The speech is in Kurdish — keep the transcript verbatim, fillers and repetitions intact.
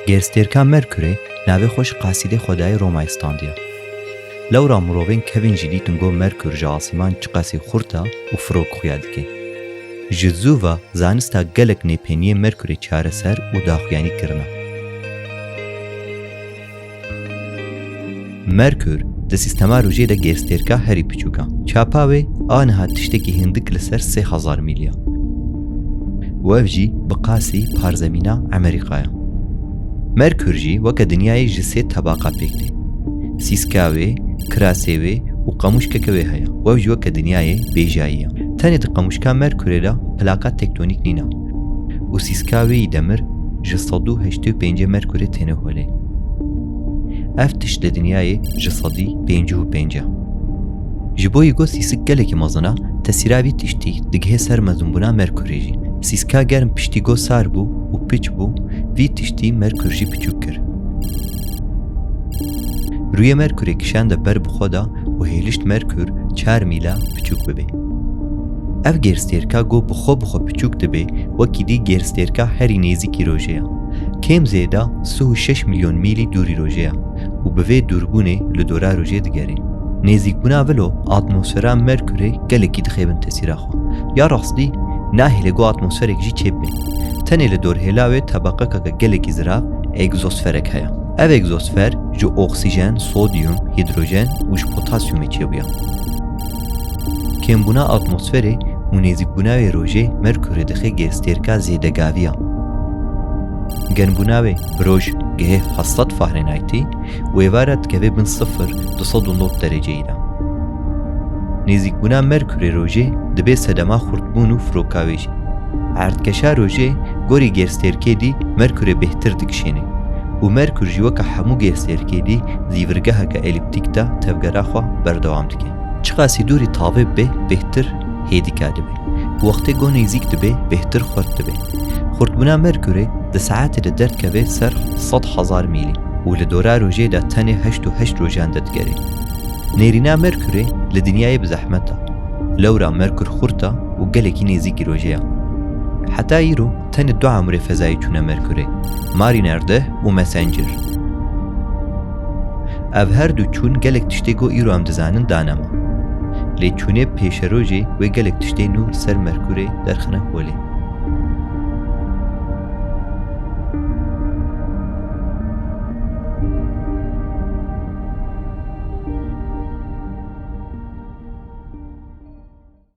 Gêrstêrka Merkurê navê xwe ji qasîdê xwedayê Romayê standiye. Lewra mirovên kevin jî dîtin got Merkur ji asîman çiqasî xurt e û firok xuya dike. Ji zû ve zanista gelek nêpêniyê Merkurê çareser û daxuyanî kirine. Merkur di sîstema rojê de gêrstêrka herî piçûk e. Çapa wê a niha tiştekî hindik li ser sê hezar mîl e. Û ev jî bi qasî parzemîna Emerîka ye. Merkur jî weke dinyayê ji sê tebaqa pêk tê. Sîska wê, kirasê wê û qamûşkeke wê heye. Û ev jî weke dinyayê bêjayî ye. Tenê di qamûşka Merkurê de plaka tektonîk nîne. Û sîska wê yî demir ji sed û heştê û pêncê Merkurê têne holê. Ev tişt li dinyayê ji sedî pêncî û pênc e. Ji bo yî got sîsik gelekî mezin e, tesîra vî tiştî digihê ser mezinbûna Merkurê jî. Sîska germ piştî got sar bû û piç bû, vî tiştî Merkur jî piçûk kir. Rûyê Merkurê kişande ber bi xwe de û hêlişt Merkur çar mîla piçûk bibe. Ev gêrstêrka got bi xwe bi xwe piçûk dibe, wekî dî gêrstêrka herî nêzîkî rojê ye. Kêm zêde sih û şeş milyon mîlî dûrî rojê ye û bi vê dûrbûnê li dora rojê digerê. Nêzîkbûna vilo atmosfera Merkurê gelekî dixêbin tesîra xwe. Ya rastî nahêle got atmosferek jî çêbibe. Tenê li dorhêla wê tebeqekeke gelekî zirav egzosferek heye. Ev egzosfer ji oksîjen, sodyum, hîdrojen û ji potasyumê çêbûye. Kêmbûna atmosferê û nêzîkbûna wê rojê Merkurê dixe gêrstêrka zêdegaviya. Genbûna wê bi roj gihê heft sed Fahrenheitî û êvara dikeve bin sifir du sed û nod dereceyî de. Nêzîkbûna Merkurê rojê dibe sedema xurtbûn û firoka wê jî. Erdkeşa rojê gorî gêrstêrkê dî Merkurê bêhtir dikişêne û Merkur jî weke hemû gêrstêrkê dî zîvirgeheke elîptîk de tevgera xwe berdewam dike. Çiqasî dûrî tavê bibe bêhtir hêdîka dibe. Wextê go nêzîk dibe bêhtir xurt dibe. Xurtbûna Merkurê di saetê de derdikeve ser sed hezar mîlî û li dora rojê de tenê heşt û heşt rojan de digerê. Nêrîna Merkurê li dinyayê bi zehmet e. Lewra Merkur xurt e û gelekî nêzîkî rojê ye. Heta îro tenê du amûrê fezayî çûne Merkurê, Mariner deh û Messenger. Ev her du çûn gelek tiştê ku îro em dizanin danema. Lê çûnê pêşerojê wê gelek tiştê nû li ser Merkurê derxine holê.